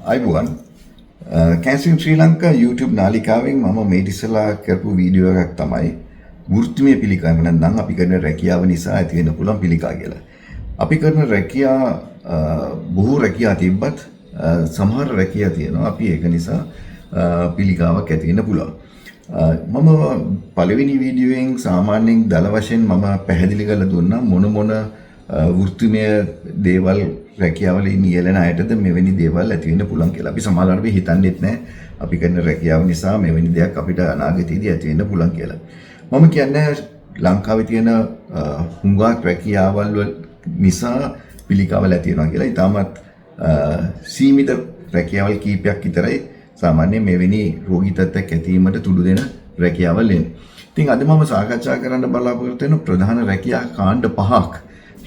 අයිබෝවන්, කැන්සර් ඉන් ශ්‍රී ලංකා YouTube නාලිකාවෙන් මම මේ ඉස්සලා කරපු වීඩියෝ එකක් තමයි වෘත්තිමය පිළිකා, එහෙම නැත්නම් අපි කරන රැකියාව නිසා ඇති වෙන්න පුළුවන් පිළිකා කියලා. අපි කරන රැකියා බොහෝ රැකියා තිබ්බත් සමහර රැකියා තියෙනවා අපි ඒක නිසා පිළිකාවක් ඇති වෙන්න පුළුවන්. මම පළවෙනි වීඩියෝවෙන් සාමාන්‍යයෙන් දල වශයෙන් මම පැහැදිලි කරලා දුන්නා මොන මොන වෘත්තිමය දේවල් රැකියාවල නියැලෙන අයටද මෙවැනි දේවල් ඇති වෙන්න පුළුවන් කියලා. අපි සමහරවිට අපි හිතන්නේත් නැහැ අපි කරන රැකියාව නිසා මෙවැනි දෙයක් අපිට අනාගතයේදී ඇති වෙන්න පුළුවන් කියලා. මම කියන්නේ ලංකාවේ තියෙන හුඟක් රැකියාවල් වල නිසා පිළිකාවල් ඇති වෙනවා කියලා. ඉතාමත් සීමිත රැකියාවල් කීපයක් විතරයි සාමාන්‍යයෙන් මෙවැනි රෝගී තත්ත්වයක් ඇතිවීමට තුඩු දෙන රැකියාවල් එන්නේ. ඉතින් අද මම සාකච්ඡා කරන්න බලාපොරොත්තු වෙන ප්‍රධාන රැකියා කාණ්ඩ පහක්,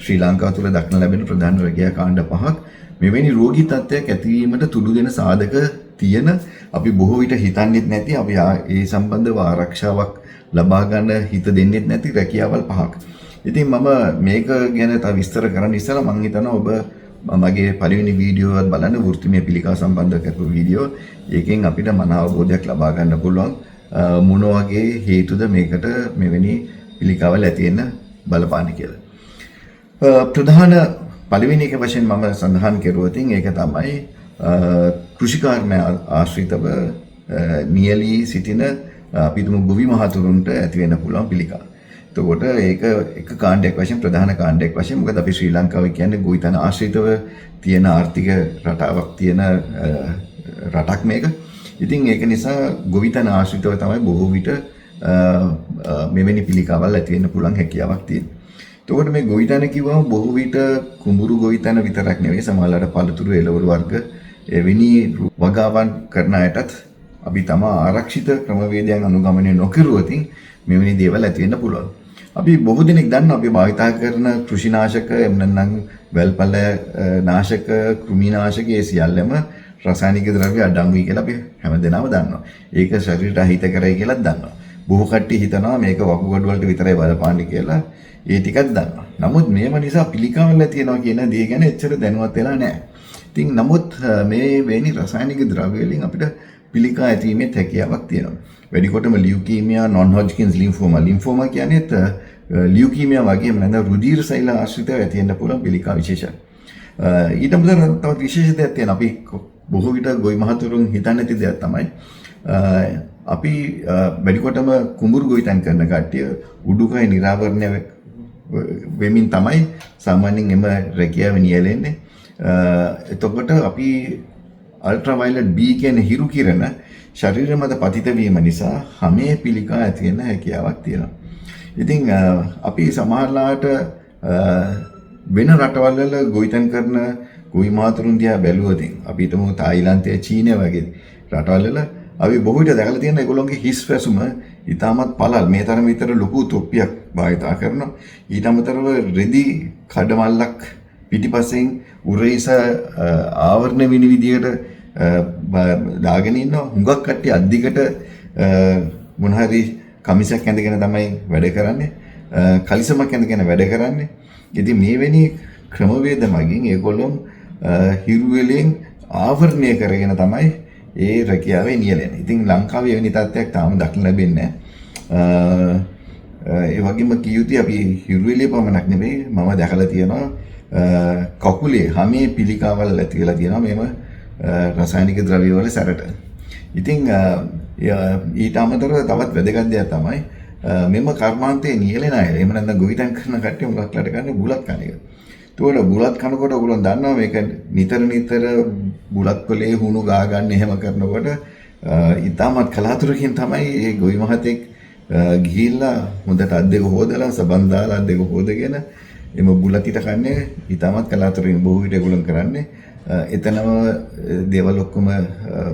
ශ්‍රී ලංකාව තුළ දක්න ලැබෙන ප්‍රධාන රැකියා කාණ්ඩ පහක් මෙවැනි රෝගී තත්ත්වයක් ඇතිවීමට තුඩු දෙන සාධක තියෙන, අපි බොහෝ විට හිතන්නේත් නැති, අපි ඒ සම්බන්ධව ආරක්ෂාවක් ලබා ගන්න හිත දෙන්නෙත් නැති රැකියාවල් පහක්. ඉතින් මම මේක ගැන තව විස්තර කරන්න ඉස්සෙල්ලා මං හිතනවා ඔබ මගේ පළවෙනි වීඩියෝ එකත් බලන්න, වෘත්තිමය පිළිකා සම්බන්ධ කරපු වීඩියෝ. ඒකෙන් අපිට මන අවබෝධයක් ලබා ගන්න පුළුවන් මොන වගේ හේතුද මේකට මෙවැනි පිළිකාවල් ඇති වෙන්න බලපාන්නේ කියලා. ප්‍රධාන පළවෙනි එක වශයෙන් මම සඳහන් කෙරුවොත් ඒක තමයි කෘෂිකර්ම ආශ්‍රිතව නියැලී සිටින අපි හිතමු ගොවි මහතුරුන්ට ඇති වෙන්න පුළුවන් පිළිකා. එතකොට ඒක එක කාණ්ඩයක් වශයෙන්, ප්‍රධාන කාණ්ඩයක් වශයෙන්, මොකද අපි ශ්‍රී ලංකාව කියන්නේ ගොවිතැන ආශ්‍රිතව තියෙන ආර්ථික රටාවක් තියෙන රටක් මේක. ඉතින් ඒක නිසා ගොවිතැන ආශ්‍රිතව තමයි බොහෝ විට මෙවැනි පිළිකාවල් ඇති වෙන්න පුළුවන් හැකියාවක් තියෙන්නේ. එතකොට මේ ගොවිතැන කිව්වම බොහෝ විට කුඹුරු ගොවිතැන විතරක් නෙවෙයි, සමහරවිට පළතුරු එළවලු වර්ග එවැනි වගාවන් කරන අයටත් අපි තම ආරක්ෂිත ක්‍රමවේදයන් අනුගමනය නොකරුවොත් මෙවැනි දේවල් ඇති වෙන්න පුළුවන්. අපි බොහෝ දෙනෙක් දන්නවා අපි භාවිතා කරන කෘෂිනාශක, එහෙම නැත්නම් වැල්පල නාශක, කෘමිනාශක, ඒ සියල්ලම රසායනික ද්‍රව්‍ය අඩංගුයි කියලා අපි හැමදෙනාම දන්නවා. ඒක ශරීරයට අහිත කරයි කියලාත් දන්නවා. බොහෝ කට්ටිය හිතනවා මේක වකුගඩු වලට විතරයි බලපාන්නේ කියලා. ඒ ටිකක් දන්නවා. නමුත් මේව නිසා පිළිකාවල් ඇති වෙනවා කියන දේ ගැන එච්චර දැනුවත් වෙලා නැහැ. ඉතින් නමුත් මේ වෙනි රසායනික ද්‍රව්‍ය වලින් අපිට පිළිකා ඇතිවීමේ හැකියාවක් තියෙනවා. වැඩිකොටම ලියුකීමියා, නොන් හොජ්කින්ස් ලිම්ෆෝමා. ලිම්ෆෝමා කියන්නේත් ලියුකීමියා වගේම නැත්නම් රුධිර සෛල ආශ්‍රිතව ඇති වෙන්න පුළුවන් පිළිකා විශේෂයක්. ඊට අමතරව තවත් විශේෂ දෙයක් තියෙනවා. අපි බොහෝ විට ගොවි මහතුරුන් හිතන්නේ නැති දෙයක් තමයි අපි වැඩිකොටම කුඹුරු ගොවිතැන් කරන කට්ටිය උඩුකය නිරාවරණය වෙමින් තමයි සාමාන්‍යයෙන් එම රැකියාව නියැලෙන්නේ. එතකොට අපි අල්ට්‍රාවයලට් B කියන හිරු කිරණ ශරීර මත පතිත වීම නිසා හමේ පිළිකා ඇති වෙන හැකියාවක් තියෙනවා. ඉතින් අපි සමහරලාට වෙන රටවල් වල ගොවිතැන් කරන ගොවි මහතුරුන් දිහා බැලුවොත්, අපි හිතමු තායිලන්තය, චීනය වගේ රටවල් වල, අපි බොහෝ විට දැකලා තියෙන ඒගොල්ලෝගේ හිස් වැසුම ඉතාමත් පළල්, මේ තරම විතර ලොකු තොප්පියක් භාවිතා කරනවා. ඊට අමතරව රෙදි කඩමල්ලක් පිටිපස්සෙන් උරහිස ආවරණ වෙන විදියට දාගෙන ඉන්නවා. හුඟක් කට්ටිය අත් දිගට මොන හරි කමිසයක් ඇඳගෙන තමයි වැඩ කරන්නේ. කලිසමක් ඇඳගෙන වැඩ කරන්නේ. ඉතින් මේ වැනි ක්‍රමවේද මගින් ඒගොල්ලෝ හිරු වලින් ආවරණය කරගෙන තමයි ඒ රැකියාවේ නියැලෙන්නේ. ඉතින් ලංකාවේ එවැනි තත්ත්වයක් තාම දක්න ලැබෙන්නේ නැහැ. ඒ වගේම කිය යුතුයි අපි හිරු එළිය පමණක් නෙවෙයි, මම දැකලා තියෙනවා කකුලේ හැමේ පිළිකාවල් ඇති වෙලා තියෙනවා මේම රසායනික ද්‍රව්‍ය වල සැරට. ඉතින් ඊට අමතරව තවත් වැදගත් දෙයක් තමයි මෙම කර්මාන්තයේ නියැලෙන අය, එහෙම නැත්නම් ගොවිතැන් කරන කට්ටිය හුඟක් ලට කරන්නේ බුලත් කන එක. එතකොට බුලත් කනකොට ඔයගොල්ලෝ දන්නවා මේක නිතර නිතර බුලත් කොලේ හුණු ගා ගන්න එහෙම කරනකොට ඉතාමත් කලාතුරකින් තමයි ඒ ගොවි මහතෙක් ගිහිල්ලා හොඳට අත් දෙක හොදලා, සබන් දාලා අත් දෙක හොදගෙන එම බුලත් ඉත කන්නේ ඉතාමත් කලාතුරකින්. බොහෝ විට ඒගොල්ලෝ කරන්නේ එතනම දේවල් ඔක්කොම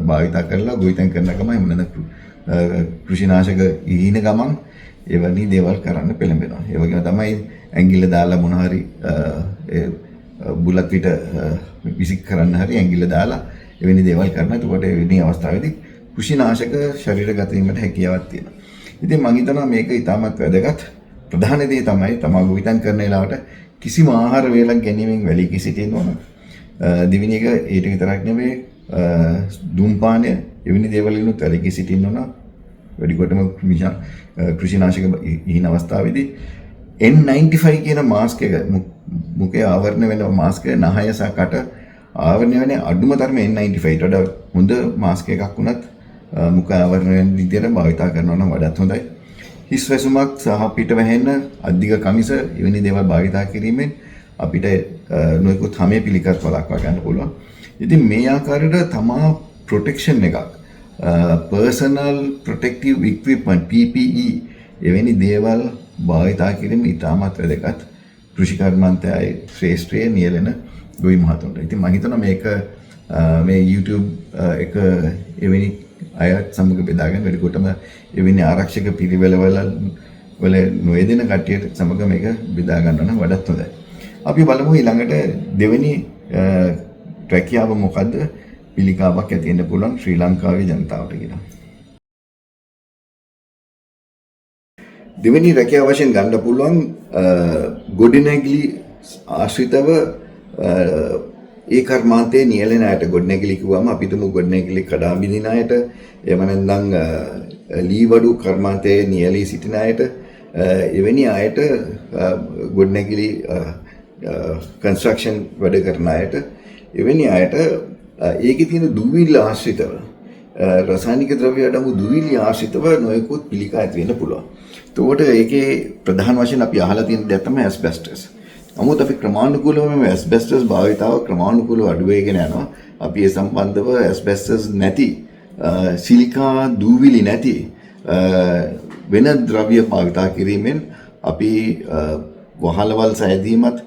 භාවිතා කරලා ගොවිතැන් කරන ගමන්, එහෙම නැත්නම් කෘෂිනාශක ඉහින ගමන් එවැනි දේවල් කරන්න පෙළඹෙනවා. ඒ වගේම තමයි ඇඟිල්ල දාලා මොන හරි බුලත් පිට විසික් කරන්න හරි ඇඟිල්ල දාලා එවැනි දේවල් කරනවා. එතකොට එවැනි අවස්ථාවේදී කෘෂිනාශක ශරීරගත වීමට හැකියාවක් තියෙනවා. ඉතින් මං හිතනවා මේක ඉතාමත් වැදගත්. ප්‍රධාන දේ තමයි තමා ගොවිතැන් කරන වෙලාවට කිසිම ආහාර වේලක් ගැනීමෙන් වැළකී සිටින්න ඕන. දෙවෙනි එක ඊට විතරක් නෙවෙයි දුම්පානය එවැනි දේවල් වලිනුත් වැළකී සිටින්න ඕන. වැඩිකොටම කෘෂිනාශක ඉහින අවස්ථාවේදී N95 කියන මාස්ක් එක, මුඛය ආවරණය වෙන මාස්ක් එක, නහය සහ කට ආවරණය වෙන අඩුම තරමේ N95 ඊට වඩා හොඳ මාස්ක් එකක් වුණත් මුඛ ආවරණය වෙන විදියට භාවිතා කරනවා නම් වඩාත් හොඳයි. හිස් වැසුමක් සහ පිට වැහෙන අධික කමිස එවැනි දේවල් භාවිතා කිරීමෙන් අපිට නොයෙකුත් හැමේ පිළිකත් වළක්වා ගන්න පුළුවන්. ඉතින් මේ ආකාරයට තමා ප්‍රොටෙක්ෂන් එකක්, පර්සනල් ප්‍රොටෙක්ටිව් ඉක්විප්මන්ට් PPE එවැනි දේවල් භාවිතා කිරීම ඉතාමත් වැදගත් කෘෂිකර්මාන්තයයි ශ්‍රේෂ්ඨයේ නියැලෙන ගොවි මහතුන්ට. ඉතින් මම හිතනවා මේක මේ YouTube එක එවැනි අයත් සමග බෙදාගෙන වැඩිකොටම එවැනි ආරක්ෂක පිළිවෙලවල වල නොයෙදෙන කට්ටියට සමග මේක බෙදා ගන්න නම් වඩාත් හොඳයි. අපි බලමු ඊළඟට දෙවෙනි රැකියාව මොකද්ද පිළිකාවක් ඇති වෙන්න පුළුවන් ශ්‍රී ලංකාවේ ජනතාවට කියලා. දෙවෙනි රැකියාව වශයෙන් ගන්න පුළුවන් ගොඩනැගිලි ආශ්‍රිතව ඒ කර්මාන්තයේ නියැලෙන අයට. ගොඩනැගිලි කිව්වම අපි තුමු ගොඩනැගිලි කඩා බිඳින අයට, එහෙම නැත්නම් ලීවඩු කර්මාන්තයේ නියැලී සිටින අයට, එවැනි අයට, ගොඩනැගිලි කන්ස්ට්‍රක්ෂන් වැඩ කරන අයට, එවැනි අයට ඒකේ තියෙන දූවිලි ආශ්‍රිතව, රසායනික ද්‍රව්‍ය අඩංගු දූවිලි ආශ්‍රිතව නොයෙකුත් පිළිකා ඇති වෙන්න පුළුවන්. එතකොට ඒකේ ප්‍රධාන වශයෙන් අපි අහලා තියෙන දෙයක් තමයි ඇස්බෙස්ටස්. නමුත් අපි ක්‍රමානුකූලව මේ ඇස්බෙස්ටස් භාවිතාව ක්‍රමානුකූලව අඩු වෙගෙන යනවා. අපි ඒ සම්බන්ධව ඇස්බෙස්ටස් නැති, සිලිකා දූවිලි නැති වෙන ද්‍රව්‍ය භාවිතා කිරීමෙන් අපි වහලවල් සෑදීමත්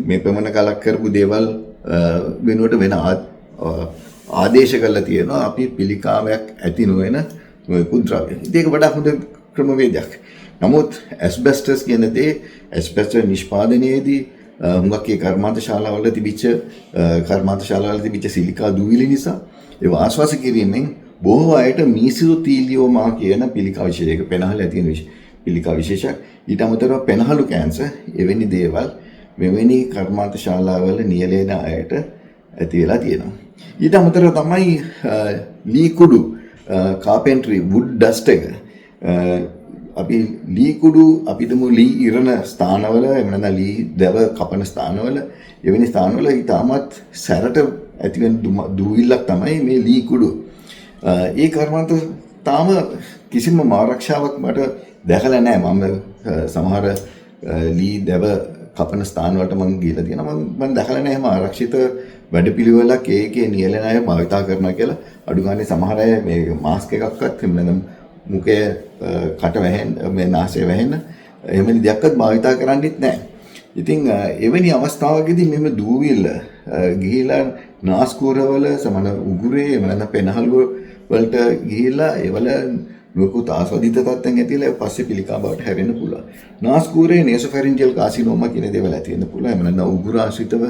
මේ පමණ කලක් කරපු දේවල් වෙනුවට වෙන ආදේශ කරලා තියෙනවා අපි පිළිකාවක් ඇති නොවන නොයෙකුත් ද්‍රව්‍ය. ඉතින් ඒක වඩා හොඳ ක්‍රමවේදයක්. නමුත් ඇස්බෙස්ටස් කියන දේ ඇස්බෙස්ටස් නිෂ්පාදනයේදී හුඟක් ඒ කර්මාන්ත ශාලාවල තිබිච්ච කර්මාන්ත ශාලාවල තිබිච්ච සිලිකා දූවිලි නිසා ඒව ආශ්වාස කිරීමෙන් බොහෝ අයට මීසෝතීලියෝමා කියන පිළිකා විශේෂයක පෙනහළ ඇති වෙන පිළිකා විශේෂයක්. ඊට අමතරව පෙනහළු කැන්සර් එවැනි දේවල් මෙවැනි කර්මාන්ත ශාලාවල නියැලෙන අයට ඇති වෙලා තියෙනවා. ඊට අමතරව තමයි ලී කුඩු, කාපෙන්ට්‍රි වුඩ් ඩස්ට් එක. අපි ලී කුඩු අපි තුමු ලී ඉරණ ස්ථානවල, එහෙම නැත්නම් ලී දැව කපන ස්ථානවල, එවැනි ස්ථානවල ඉතාමත් සැරට ඇති වෙන දූවිල්ලක් තමයි මේ ලී කුඩු. ඒ කර්මාන්ත තාම කිසිම ආරක්ෂාවක් මට දැකලා නැහැ. මම සමහර ලී දැව කපන ස්ථාන වලට මං ගිහලා තියෙනවා. මං දැකලා නැහැ එහෙම ආරක්ෂිත වැඩපිළිවෙලක් ඒකේ නියැලෙන අය භාවිතා කරනවා කියලා. අඩු ගානේ සමහර අය මේ මාස්ක් එකක්වත් එහෙම නැත්නම් මුඛය කට වැහෙන්න, මේ නාසය වැහෙන්න එහෙම දෙයක්වත් භාවිතා කරන්නෙත් නැහැ. ඉතින් එවැනි අවස්ථාවකදී මෙහෙම දූවිල්ල ගිහිලා නාස්කූරවල සමන උගුරේ එහෙම නැත්නම් පෙනහළු වලට ගිහිලා ඒවල නොයෙකුත් ආස්වාදිත තත්ත්වයන් ඇතිවෙලා පස්සේ පිළිකා බවට හැරෙන්න පුළුවන්. නාස්කූරේ නේසෝෆැරින්ජියල් කාසිනෝමා කියන දේවල් ඇති වෙන්න පුළුවන්. එහෙම නැත්නම් උගුර ආශ්‍රිතව,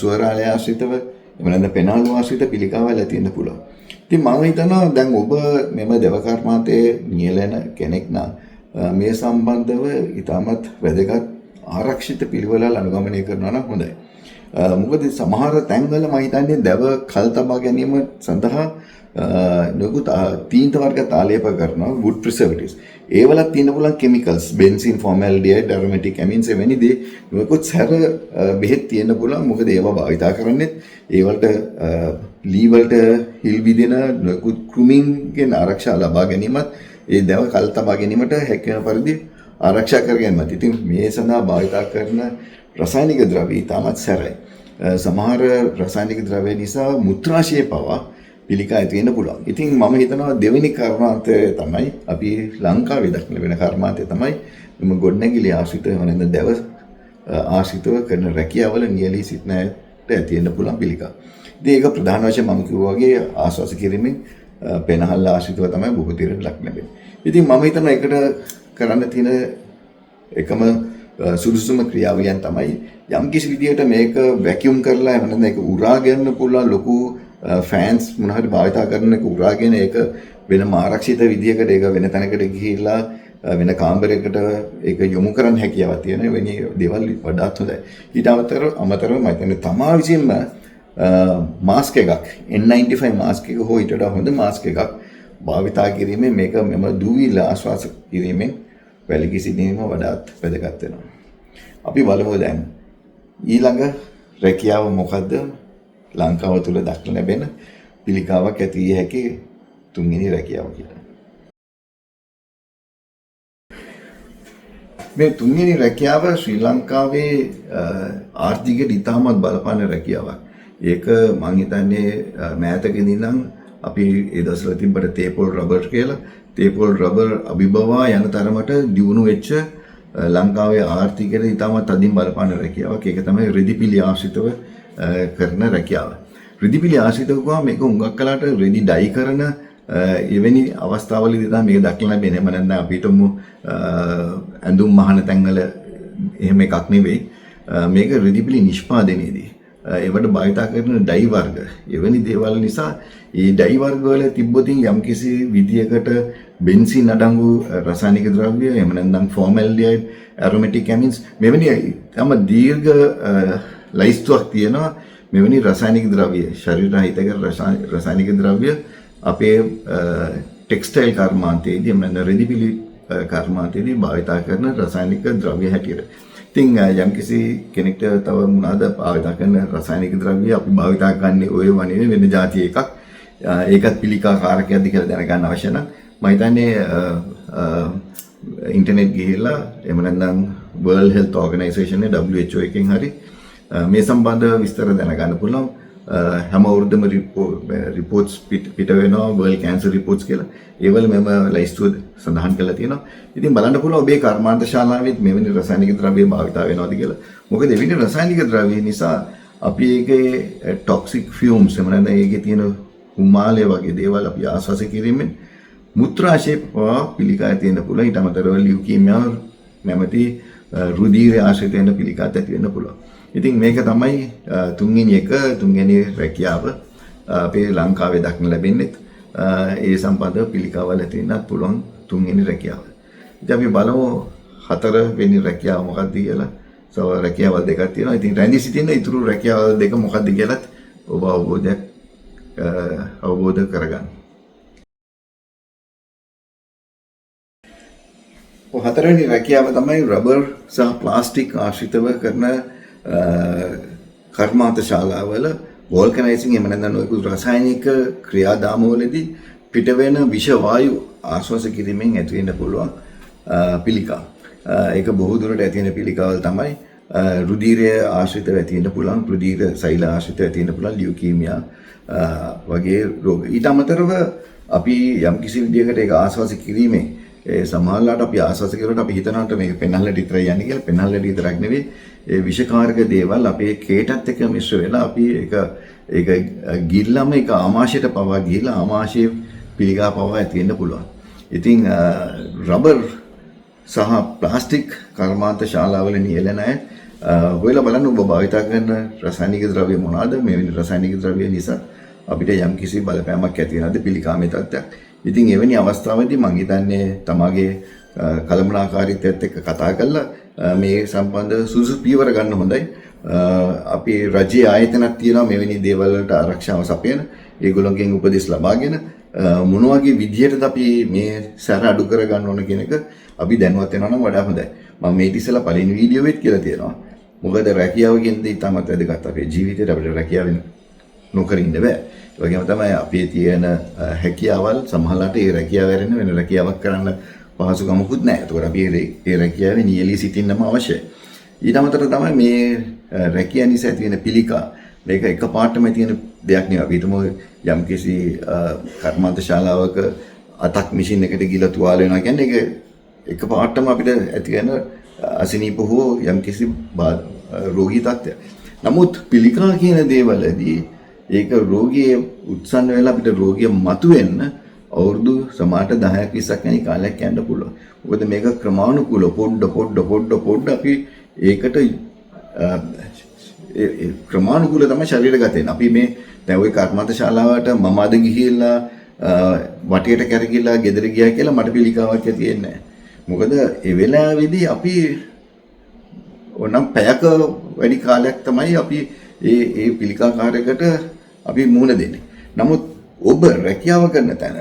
ස්වරාලය ආශ්‍රිතව, එහෙම නැත්නම් පෙනහළු ආශ්‍රිත පිළිකාවල් ඇති වෙන්න පුළුවන්. ඉතින් මම හිතනවා දැන් ඔබ මෙම දෙව කර්මාන්තයේ නියැලෙන කෙනෙක් නම් මේ සම්බන්ධව ඉතාමත් වැදගත් ආරක්ෂිත පිළිවෙලවල් අනුගමනය කරනවා නම් හොඳයි. මොකද සමහර තැන්වල මම හිතන්නේ දැව කල් තබා ගැනීම සඳහා නොයෙකුත් තීන්ත වර්ග ආලේප කරනවා, වුඩ් ප්‍රිසර්වේටිව්ස්. ඒවලත් තියෙන පුළුවන් කෙමිකල්ස්, බෙන්සින්, ෆෝමැල්ඩිහයිඩ්, ඇරොමැටික් ඇමින්ස් එවැනි දේ නොයෙකුත් සැර බෙහෙත් තියෙන්න පුළුවන්. මොකද ඒවා භාවිතා කරන්නේත් ඒ වලට ලී වලට හිල් විදින නොයෙකුත් කෘමීන්ගෙන් ආරක්ෂා ලබා ගැනීමත් ඒ දැව කල් තබා ගැනීමට හැකි වෙන පරිදි ආරක්ෂා කර ගැනීමත්. ඉතින් මේ සඳහා භාවිතා කරන රසායනික ද්‍රව්‍ය ඉතාමත් සැරයි. සමහර රසායනික ද්‍රව්‍ය නිසා මුත්‍රාශය පවා පිළිකා ඇති වෙන්න පුළුවන්. ඉතින් මම හිතනවා දෙවෙනි කර්මාන්තය තමයි අපි ලංකාවේ දක්න වෙන කර්මාන්තය තමයි මෙම ගොඩනැගිලි ආශ්‍රිතව එහෙම නැත්නම් දැව ආශ්‍රිතව කරන රැකියාවල නියැලී සිටින අයට ඇති වෙන්න පුළුවන් පිළිකා. ඉතින් ඒක ප්‍රධාන වශයෙන් මම කිව්වා වගේ ආශ්වාස කිරීමෙන් පෙනහල් ආශ්‍රිතව තමයි බොහෝ දේට ලක් ලැබෙන්නේ. ඉතින් මම හිතනවා ඒකට කරන්න තියෙන එකම සුදුසුම ක්‍රියාවලියන් තමයි යම් කිසි විදියට මේක වැකියුම් කරලා එහෙම නැත්නම් ඒක උරා ගන්න පුළුවන් ලොකු ෆෑන්ස් මොන හරි භාවිතා කරන එක උරාගෙන ඒක වෙනම ආරක්ෂිත විදියකට ඒක වෙන තැනකට ගිහිල්ලා වෙන කාමරයකට ඒක යොමු කරන්න හැකියාවක් තියෙන වෙන දේවල් වඩාත් හොඳයි. ඊට අමතරව මම හිතන්නේ තමා විසින්ම මාස්ක් එකක් N95 mask එක හෝ ඊට වඩා හොඳ මාස්ක් එකක් භාවිතා කිරීමෙන් මේක මෙම දූවිල්ල ආශ්වාස කිරීමෙන් වැළකී සිටීම වඩාත් වැදගත් වෙනවා. අපි බලමු දැන් ඊළඟ රැකියාව මොකද්ද? ලංකාව තුළ දක්න ලැබෙන පිළිකාවක් ඇති විය හැකි තුන්වෙනි රැකියාව කියලා. මේ තුන්වෙනි රැකියාව ශ්‍රී ලංකාවේ ආර්ථිකයට ඉතාමත් බලපාන රැකියාවක්. ඒක මං හිතන්නේ මෑතකදී ඉඳන් අපි ඒ දවස්වල තිබ්බට තේපොල් රබර් කියලා, තේපොල් රබර් අභිබවා යන තරමට දියුණු වෙච්ච ලංකාවේ ආර්ථිකයට ඉතාමත් තදින් බලපාන රැකියාවක්. ඒක තමයි රෙදිපිලි ආශ්‍රිතව කරන රැකියාව. රෙදිපිලි ආශ්‍රිතව කිව්වම මේක හුඟක් කලකට රෙදි ඩයි කරන එවැනි අවස්ථාවලදී තමයි මේක දක්න ලැබෙන්නේ. එහෙම නැත්නම් අපි හිතමු ඇඳුම් මහන තැන්වල එහෙම එකක් නෙවෙයි. මේක රෙදිපිලි නිෂ්පාදනයේදී ඒවට භාවිතා කරන ඩයි වර්ග එවැනි දේවල් නිසා ඒ ඩයි වර්ග වල තිබ්බොතින් යම්කිසි විදියකට බෙන්සින් අඩංගු රසායනික ද්‍රව්‍ය, එහෙම නැත්නම් ෆෝමැල්ඩිහයිඩ්, ඇරොමැටික් ඇමින්ස් මෙවැනි තම දීර්ඝ ලයිස්තුවක් තියෙනවා. මෙවැනි රසායනික ද්‍රව්‍ය ශරීර හිතකර රසායනික ද්‍රව්‍ය අපේ ටෙක්ස්ටයිල් කර්මාන්තයේදී එහෙම නැත්නම් රෙදිපිලි කර්මාන්තයේදී භාවිතා කරන රසායනික ද්‍රව්‍ය හැටියට. ඉතින් යම්කිසි කෙනෙක්ට තව මොනවාද භාවිතා කරන රසායනික ද්‍රව්‍ය අපි භාවිතා කරන්නේ ඔය වනේ වෙන જાති එකක්. ඒකත් පිළිකා කාරකයක්ද කියලා දැනගන්න අවශ්‍ය නම් මම හිතන්නේ ඉන්ටර්නෙට් ගිහිල්ලා එහෙම නැත්නම් World Health Organization එක WHO එකෙන් හරි මේ සම්බන්ධ විස්තර දැනගන්න පුළුවන්. හැම අවුරුද්දම රිපෝට්ස් පිට වෙනවා World Cancer Reports කියලා. ඒවල මෙම ලැයිස්තුව සඳහන් කරලා තියෙනවා. ඉතින් බලන්න පුළුවන් ඔබේ කර්මාන්ත ශාලාවෙත් මෙවැනි රසායනික ද්‍රව්‍ය භාවිතා වෙනවද කියලා. මොකද එවැනි රසායනික ද්‍රව්‍ය නිසා අපි ඒකේ ටොක්සික් ෆියුම්ස් එහෙම නැත්නම් ඒකේ තියෙන හුමාලය වගේ දේවල් අපි ආස්වාස කිරීමෙන් මුත්‍රාශය පවා පිළිකා ඇති වෙන්න පුළුවන්. ඊට අමතරව ලියුකීමියා නැමැති රුධිර ආශ්‍රිත වෙන පිළිකාත් ඇති වෙන්න පුළුවන්. ඉතින් මේක තමයි තුන්වෙනි එක, තුන්වෙනි රැකියාව අපේ ලංකාවේ දක්න ලැබෙන්නේත් ඒ සම්බන්ධ පිළිකාවල් ඇති වෙන්නත් පුළුවන් තුන්වෙනි රැකියාව. ඉතින් අපි බලමු හතරවෙනි රැකියාව මොකක්ද කියලා. සව රැකියාවල් දෙකක් තියෙනවා. ඉතින් රැඳී සිටින ඉතුරු රැකියාවල් දෙක මොකක්ද කියලාත් ඔබ අවබෝධ කරගන්න. ඔය හතරවෙනි රැකියාව තමයි රබර් සහ ප්ලාස්ටික් ආශ්‍රිතව කරන කර්මාන්ත ශාලාවල වෝල්කනයිසිං එහෙම නැත්නම් නොයෙකුත් රසායනික ක්‍රියාදාමවලදී පිට වෙන විෂ වායු ආශ්වාස කිරීමෙන් ඇති වෙන්න පුළුවන් පිළිකා. ඒක බොහෝ දුරට ඇති වෙන පිළිකාවල් තමයි රුධිරය ආශ්‍රිතව ඇති වෙන්න පුළුවන්, රුධිර සෛල ආශ්‍රිතව ඇති වෙන්න පුළුවන් ලියුකීමියා වගේ රෝග. ඊට අමතරව අපි යම්කිසි විදියකට ඒක ආශ්වාස කිරීමෙන් ඒ සමහරලාට අපි ආශ්වාස කරනකොට අපි හිතනවට මේක පෙනහල්ලට විතරයි යන්නේ කියලා. පෙනහල්ලට විතරක් නෙවෙයි, ඒ විෂකාරක දේවල් අපේ කේටත් එක්ක මිශ්‍ර වෙලා අපි ඒක ගිල්ලම ඒක ආමාශයට පවා ගිහිලා ආමාශයේ පිළිකා පවා ඇති වෙන්න පුළුවන්. ඉතින් රබර් සහ ප්ලාස්ටික් කර්මාන්ත ශාලාවල නියැලෙන අය හොයලා බලන්න ඔබ භාවිතා කරන රසායනික ද්‍රව්‍ය මොනවාද? මේ වෙන රසායනික ද්‍රව්‍ය නිසා අපිට යම්කිසි බලපෑමක් ඇති වෙනවද පිළිකාමේ තත්ත්වයක්. ඉතින් එවැනි අවස්ථාවලදී මං හිතන්නේ තමාගේ කළමනාකාරීත්වයත් එක්ක කතා කරලා මේ සම්බන්ධ සුදුසු පියවර ගන්න හොඳයි. අපි රජයේ ආයතනක් තියෙනවා මෙවැනි දේවල් වලට ආරක්ෂාව සපයන. ඒගොල්ලන්ගෙන් උපදෙස් ලබාගෙන මොන වගේ විදියටද අපි මේ සැර අඩු කරගන්න ඕන කියන එක අපි දැනුවත් වෙනවා නම් වඩා හොඳයි. මම මේ ඉතිසලා පළවෙනි වීඩියෝ එකෙත් කියලා තියෙනවා. මොකද රැකියාව කියන දේ ඉතාමත් වැදගත් අපේ ජීවිතේට. අපිට රැකියාවෙන් නොකර ඉන්න බෑ. ඒ වගේම තමයි අපේ තියෙන හැකියාවල් සමහරලාට ඒ රැකියාව ඇරෙන්න වෙන රැකියාවක් කරන්න පහසුකමකුත් නෑ. ඒතකොට අපි ඒ රැකියාවේ නියැලී සිටින්නම අවශ්‍යයි. ඊට අමතරව තමයි මේ රැකියා නිසා ඇති වෙන පිළිකා. මේක එකපාරටම ඇති වෙන දෙයක් නෙවෙයි. අපි හිතමු යම්කිසි කර්මාන්ත ශාලාවක අතක් මැෂින් එකට ගිහලා තුවාල වෙනවා කියන්නේ ඒක එකපාරටම අපිට ඇති වෙන අසනීප හෝ යම්කිසි රෝගී තත්ත්වයක්. නමුත් පිළිකා කියන දේවලදී ඒක රෝගිය උත්සන්න වෙලා අපිට රෝගිය මතුවෙන්න අවුරුදු සමහරට 10ක් 20ක් යන කාලයක් යන්න පුළුවන්. මොකද මේක ක්‍රමානුකූලව පොඩ පොඩ පොඩ පොඩ අපි ඒකට ඒ ක්‍රමානුකූලව තමයි ශරීරගත වෙන්නේ. අපි මේ දැන් ওই කර්මාන්ත ශාලාවට මම අද ගිහිල්ලා වටේට කැරකිලා ගෙදර ගියා කියලා මට පිළිකාවක් ඇති වෙන්නේ නැහැ. මොකද ඒ වෙලාවේදී අපි ඕනම් පැයක වැඩි කාලයක් තමයි අපි ඒ ඒ පිළිකාකාරයකට අපි මුහුණ දෙන්නේ. නමුත් ඔබ රැකියාව කරන තැන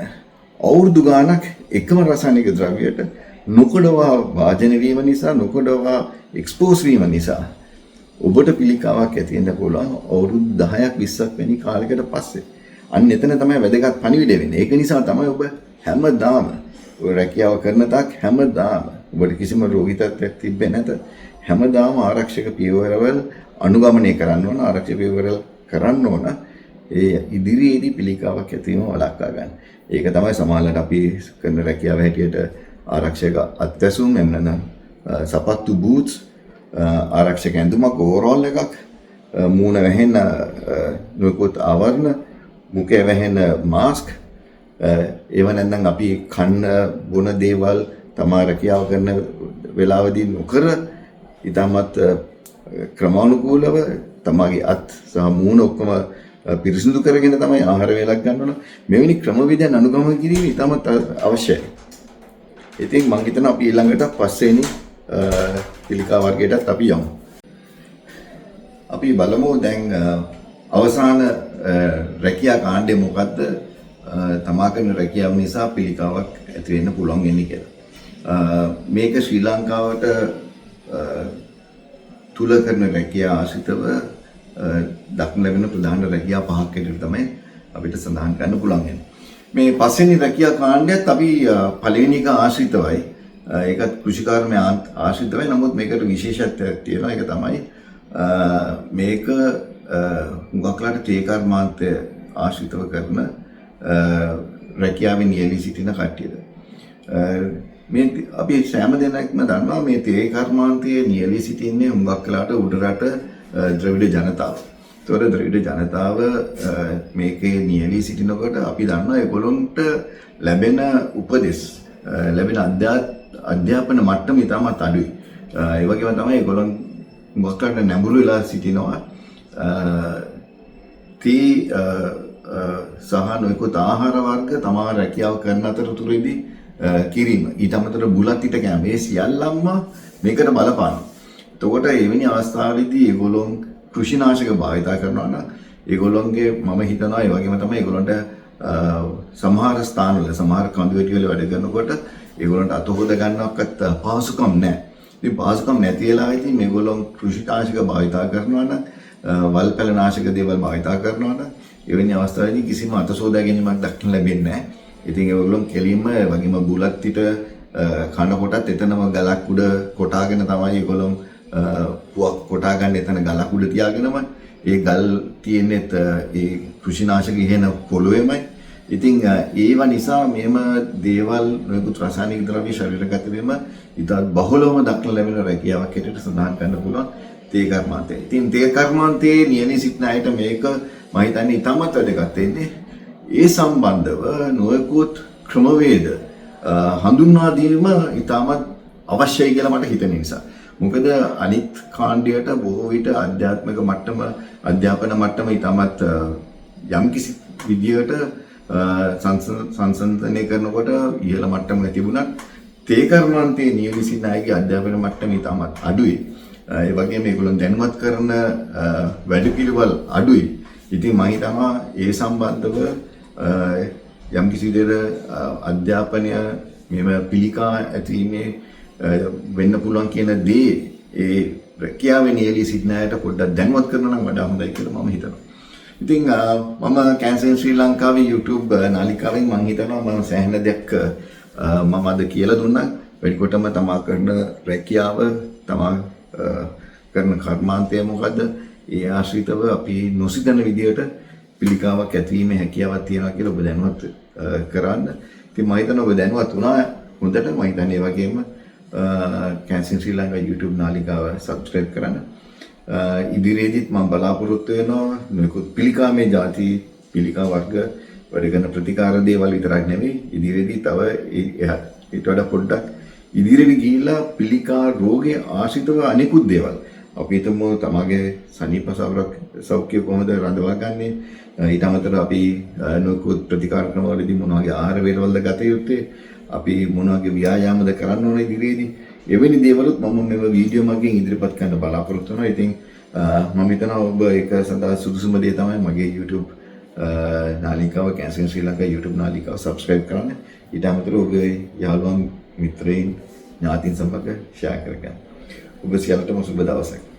අවුරුදු ගාණක් එකම රසායනික ද්‍රව්‍යයට නොකඩවා භාජන වීම නිසා, නොකඩවා එක්ස්පෝස් වීම නිසා ඔබට පිළිකාවක් ඇති වෙන්න පුළුවන් අවුරුදු 10ක් 20ක් වැනි කාලයකට පස්සේ. අන්න එතන තමයි වැදගත් පණිවිඩය වෙන්නේ. ඒක නිසා තමයි ඔබ හැමදාම ඔය රැකියාව කරන තාක් හැමදාම ඔබට කිසිම රෝගී තත්ත්වයක් තිබෙන්නේ නැත, හැමදාම ආරක්ෂක පියවරවල් අනුගමනය කරන්න ඕන, ආරක්ෂක පියවරවල් කරන්න ඕන. ඒ ඉදිරියේදී පිළිකාවක් ඇතිවීම වළක්වා ගන්න. ඒක තමයි සමහරවිට අපි කරන රැකියාව හැටියට ආරක්ෂක අත්වැසුම්, එහෙම නැත්නම් සපත්තු බූට්ස්, ආරක්ෂක ඇඳුමක්, ඕවරෝල් එකක්, මූණ වැහෙන නොයෙකුත් ආවරණ, මුඛය වැහෙන මාස්ක්, ඒව නැත්නම් අපි කන්න බොන දේවල් තමා රැකියාව කරන වෙලාවදී නොකර ඉතාමත් ක්‍රමානුකූලව තමාගේ අත් සහ මූණ ඔක්කොම පිරිසිදු කරගෙන තමයි ආහාර වේලක් ගන්න ඕන. මෙවැනි ක්‍රමවේදයන් අනුගමනය කිරීම ඉතාමත් අවශ්‍යයි. ඉතින් මං හිතනවා අපි ඊළඟට පස්වෙනි පිළිකා වර්ගයටත් අපි යමු. අපි බලමු දැන් අවසාන රැකියා කාණ්ඩය මොකද්ද, තමා කරන රැකියාව නිසා පිළිකාවක් ඇති වෙන්න පුළුවන් වෙන්නේ කියලා. මේක ශ්‍රී ලංකාවට තුල කරන රැකියා ආශ්‍රිතව දක්න ලැබෙන ප්‍රධාන රැකියා පහක් හැටියට තමයි අපිට සඳහන් කරන්න පුළුවන් වෙන්නේ. මේ පස්වෙනි රැකියා කාණ්ඩයත් අපි පළවෙනි එක ආශ්‍රිතවයි. ඒකත් කෘෂිකර්මය ආශ්‍රිතවයි. නමුත් මේකට විශේෂත්වයක් තියෙනවා. ඒක තමයි මේක හුඟක් වෙලාට තේ කර්මාන්තය ආශ්‍රිතව කරන රැකියාවෙන් නියැලී සිටින කට්ටියද. මේ අපි සෑම දෙනෙක්ම දන්නවා මේ තේ කර්මාන්තයේ නියැලී සිටින්නේ හුඟක් වෙලාට උඩරට ද්‍රවිඩ ජනතාව. ඒතකොට ද්‍රවිඩ ජනතාව මේකේ නියැලී සිටිනකොට අපි දන්නවා ඒගොල්ලන්ට ලැබෙන උපදෙස්, ලැබෙන අධ්‍යාපන මට්ටම ඉතාමත් අඩුයි. ඒ වගේම තමයි ඒගොල්ලන් හුඟක් වෙලාට නැඹුරු වෙලා සිටිනවා තේ සහ නොයෙකුත් ආහාර වර්ග තමා රැකියාව කරන අතරතුරේදී කිරීම. ඊට අමතරව බුලත් ඉට කෑම. මේ සියල්ලම මේකට බලපානවා. එතකොට එවැනි අවස්ථාවලදී ඒගොල්ලොන් කෘෂිනාශක භාවිතා කරනවා නම් ඒගොල්ලොන්ගේ මම හිතනවා ඒ වගේම තමයි ඒගොල්ලන්ට සමහර ස්ථානවල සමහර කඳු වැටි වල වැඩ කරනකොට ඒගොල්ලන්ට අත හොද ගන්නවක්වත් පහසුකම් නැහැ. ඉතින් පහසුකම් නැති වෙලාවෙදී මේගොල්ලොන් කෘෂිනාශක භාවිතා කරනවා නම්, වල්පැල නාශක දේවල් භාවිතා කරනවා නම් එවැනි අවස්ථාවලදී කිසිම අත සෝදා ගැනීමක් දක්න ලැබෙන්නේ නැහැ. ඉතින් ඒගොල්ලොන් කෙලින්ම ඒ වගේම බුලත් පිට කන කොටත් එතනම ගලක් උඩ කොටාගෙන තමයි ඒගොල්ලොන් පුවක් කොටා ගන්න එතන ගලක් උඩ තියාගෙනම ඒ ගල් තියෙන්නේත් ඒ කෘෂිනාශක ඉහෙන පොළොවේමයි. ඉතින් ඒවා නිසා මෙම දේවල් නොයෙකුත් රසායනික ද්‍රව්‍ය ශරීරගත වීම ඉතා බහුලවම දක්න ලැබෙන රැකියාවක් හැටියට සඳහන් කරන්න පුළුවන් තේ කර්මාන්තය. ඉතින් තේ කර්මාන්තයේ නියැලී සිටින අයට මේක මම හිතන්නේ ඉතාමත් වැදගත් වෙන්නේ. ඒ සම්බන්ධව නොයෙකුත් ක්‍රමවේද හඳුන්වා දීම ඉතාමත් අවශ්‍යයි කියලා මට හිතෙන නිසා. මොකද අනිත් කාණ්ඩයට බොහෝ විට අධ්‍යාත්මික මට්ටම, අධ්‍යාපන මට්ටම ඉතාමත් යම්කිසි විදියට සංසන්දනය කරනකොට ඉහළ මට්ටමක තිබුණත් තේ කර්මාන්තයේ නියැලී සිටින අයගේ අධ්‍යාපන මට්ටම ඉතාමත් අඩුයි. ඒ වගේම ඒගොල්ලන් දැනුවත් කරන වැඩපිළිවෙල් අඩුයි. ඉතින් මම හිතනවා ඒ සම්බන්ධව යම්කිසි විදියට අධ්‍යාපනය මෙම පිළිකා ඇතිවීමේ වෙන්න පුළුවන් කියන දේ ඒ රැකියාවේ නියැලී සිටින අයට පොඩ්ඩක් දැනුවත් කරනවා නම් වඩා හොඳයි කියලා මම හිතනවා. ඉතින් මම කැන්සර් ශ්‍රී ලංකාවේ YouTube නාලිකාවෙන් මම හිතනවා මම සෑහෙන දෙයක් මම අද කියලා දුන්නා. වැඩිකොටම තමා කරන රැකියාව, තමා කරන කර්මාන්තය මොකද්ද? ඒ ආශ්‍රිතව අපි නොසිතන විදියට පිළිකාවක් ඇතිවීමේ හැකියාවක් තියෙනවා කියලා ඔබ දැනුවත් කරන්න. ඉතින් මම හිතනවා ඔබ දැනුවත් වුණා හොඳට. මම හිතන්නේ ඒ වගේම කැන්සර් ශ්‍රී ලංකා YouTube නාලිකාව සබ්ස්ක්‍රයිබ් කරන්න. ඉදිරියේදීත් මම බලාපොරොත්තු වෙනවා නොයෙකුත් පිළිකාමේ ජාති පිළිකා වර්ග වැඩ කරන ප්‍රතිකාර දේවල් විතරක් නෙමෙයි, ඉදිරියේදී තව එහා ඊට වඩා පොඩ්ඩක් ඉදිරියට ගිහිල්ලා පිළිකා රෝගේ ආශ්‍රිතව අනෙකුත් දේවල් අපි හිතමු තමාගේ සනීප සෞඛ්‍ය කොහොමද රඳවා ගන්නේ, ඊට අමතරව අපි නොයෙකුත් ප්‍රතිකාර ක්‍රමවලදී මොන වගේ ආහාර වේලවල්ද ගත යුත්තේ, අපි මොන වගේ ව්‍යායාමද කරන්න ඕන ඉදිරියේදී, එවැනි දේවලුත් මම මෙම වීඩියෝ මගින් ඉදිරිපත් කරන්න බලාපොරොත්තු වෙනවා. ඉතින් මම හිතනවා ඔබ ඒක සඳහා සුදුසුම දේ තමයි මගේ YouTube නාලිකාව, කැන්සර් ඉන් ශ්‍රී ලංකා YouTube නාලිකාව සබ්ස්ක්‍රයිබ් කරන්න. ඊට අමතරව ඔබේ යාළුවන්, මිත්‍රයින්, ඥාතීන් සමග ෂෙයා කරගන්න. ඔබ සියල්ලටම සුබ දවසක්.